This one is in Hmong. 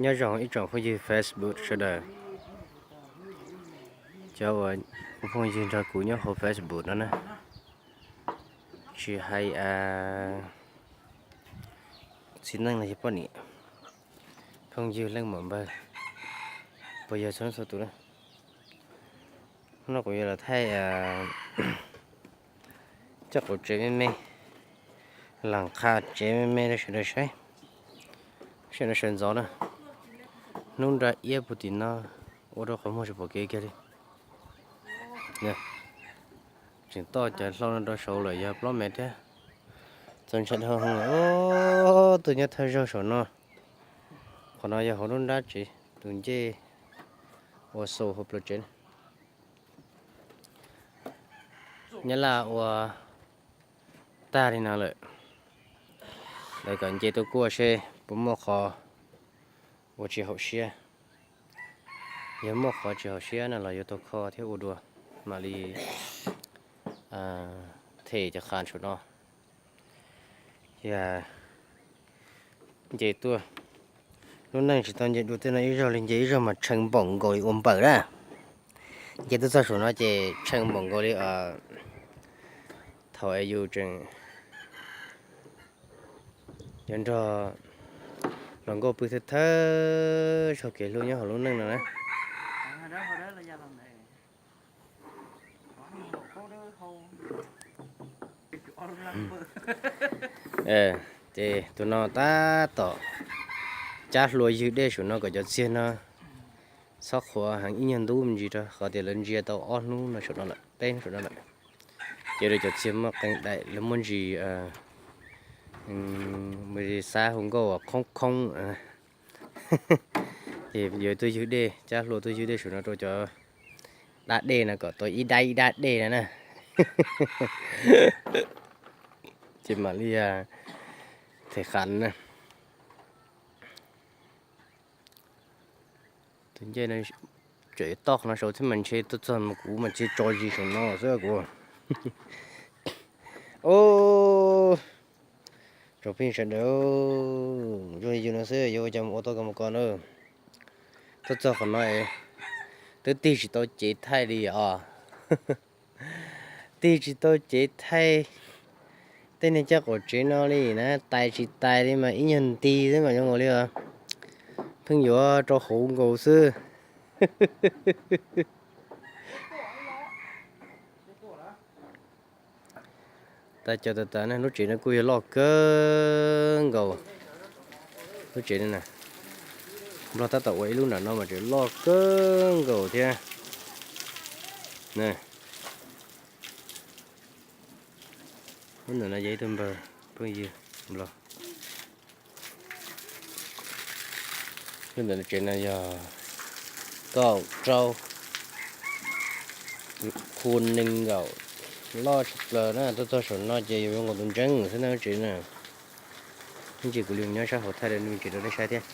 Nyob zoo ib tsoom phooj ywg Facebook sawv daws, cov uas phooj ywg nrog kuv nyob hauv Facebook no na, tsis hais txiv neej los yog poj niam, phooj ywg leej muam npawg, puas yog txhua txhua tus na. Hnub no kuv yuav los thaij cov qaum tsev me me, las qha tsev me me rau sawv daws saib. Sawv daws sawv ntxov na, hnub nra iab puag tim no, ua rau qhov muag tsis pom kev kiag li. Tseem toj cov hlau no rau saud lawm yog plaub mev thiab. Txaus ntshai dhau lawm, tus nyob thawj zaug saum no. Qhov no yog hauv lub nrab tsev, tus ncej ua xaus hauv plawv tsev. Nyab laj ua tag li no lawm, lawv kom nce tuaj kuaj seb puas muaj qhov ua tsis haum siab. Yog muaj qhov tsis haum siab no los yuav tau kho thiab ua dua, mam li them cov qha saum no. Yog nce tuaj, lub neej tsis tau nce dua tej no ib zaug li, nce ib zaug mas tshee npaum nkaus li ua npawm na. Nce tuaj txog saum no ces tshee npaum nkaus li thaum es yus tseem yuav nrog hluas nkauj pw thawj thawj zaug kev hlub nyob hauv lub neej no na. Ces tus no tab tom cab hlua ywg dej saum no kom cov txiag no txhob qhuav heev ib nyuag ntub me ntsis rau, qhov tias lawv ntsia tau ob hnub no saum no lawm, peb hnub saum no lawm. Ces rau cov txiag muaj qee daim lawv muab ntsis xab hu nkauj uas khoob khoob. Ces yuav tuaj ywg dej, cab hlua tuaj ywg dej saum no rau cov dab dej no kom tau ib dab ib dab dej no na. Ces mam li them qha na. Tus ncej no tseem toj qhov no saud thiab mas ntshe tuaj txog mas kuv mas tsis tso zis saum no xwb kuv. Os, tsoom phooj ywg sawv daws, zoo li yus no xwb yuav ua cas mus ua tau koj mus koj na. Tuaj txog qhov no es twb tig tsis tau cev thaij li os. Tig tsis tau cev thaij tej niag caj qaum tsev no li na, tais tsis tais li mas ib nyuag nti xwb mas zoo nkaus li os. Pheej yuav rau hauv nkaus xwb. Tas cov tas tas ne, lub tsev no kuj yog loj kawg nkaus. Lub tsev no na, Nplog tab tom ua ib lub nram no mas tseem loj kawg nkaus thiab. Lub ntawm no yog ib tug npawg phooj ywg Nplog. Lub ntawm no tsev no yog kaum rau khu nees nkaum, loj tshaj plaws na. Tuaj txog saum no ces yuav zoo nkaus tus ntseeb xwb na lub tsev na. Ib ntsis kuv li mus nyob sab hauv thaij rau nej tsev rau nej saib thiab.